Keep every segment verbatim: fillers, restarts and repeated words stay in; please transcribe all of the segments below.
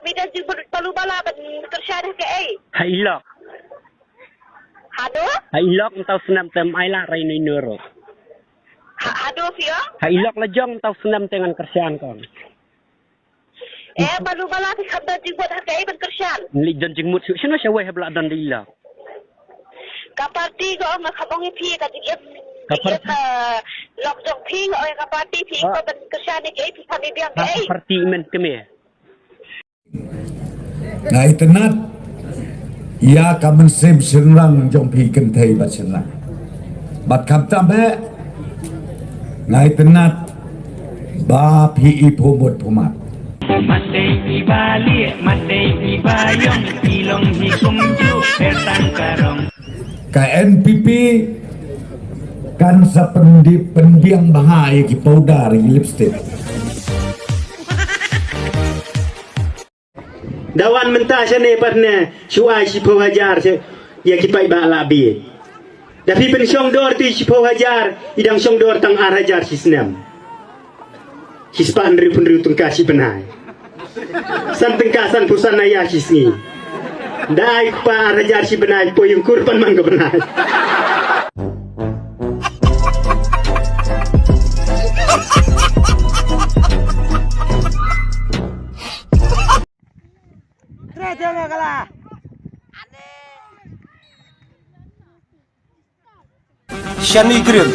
Mi don jingmut balu bala ban kyrshan ha kaei? Ha i lok. Haduh? Ha i lok mynta u snem te ym ai lah rei ino ino ruh. Ha, haduh phi ong? Ha i lok la jong mynta u snem te ngan kyrshan kong. Eh, balu bala phi kham don jingmut ha kaei ban kyrshan? Ngi don jingmut shuh shano shawei haba la don da i lok. Ka party ka ong, nga kham ong ïa phi ka jingim. Ka party. Jingim, eh, lok jong phi, nga ong ïa ka party phi. Ah. Ko ban kyrshan ïa kaei, phi kham ïa biang kaei. Ka party men kmie. Nga itynnad ïa ka mynsiem shynrang jong phi kynthei bad shynrang. Bad khamtam eh nga itynnad ba phi i phuh mut phuh mat. Matei i ba lieh, matei i ba ïong, i long hi kumjuh, eh, tang karong. Ka N P P kan sa pyndi-, pynbiang bha ïa ki powder, ïa ki lipstick. Da wan mynta shane pat ne shu ai shiphew hajar sha ïa ki paidbah la bieit. Da phi pynshong dor te shiphew hajar, i dang shong dor tang ar hajar shi snem. Shispah hynriew phew hynriew tyngka shi bnai. San tyngka san phew san hajar shi sngi. Da ai kpa ar hajar shi bnai, poi ïung kur pan man ka bnai. Shani Green.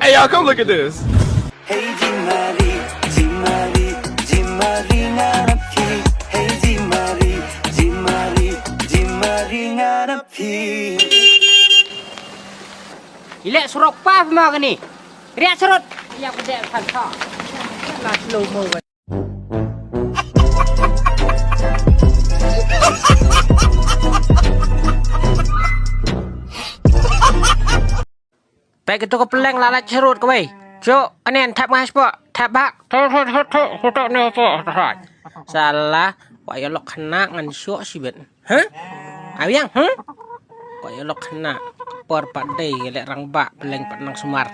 Hey, y'all, come look at this. Hey, Jimari, Jimari, Jimari, ngana phi. Hey, Jimari, Jimari, Jimari, ngana phi. Ilek surok pa phi ma kani. Riak surut. Ïa pdek phan tha. La slow mo. Pek itu ko peleng lalat serut kawai. Cuk, anen thap ngas po, thap bak. Tho, tho, tho, tho, tho, tho, ne po, tho. Salah, wa ya lok kena ngan syok sibet. Hah? Awiang, hmm? Ko ya lok kena. Por pat dei lek rang bak, peleng pat nang sumar.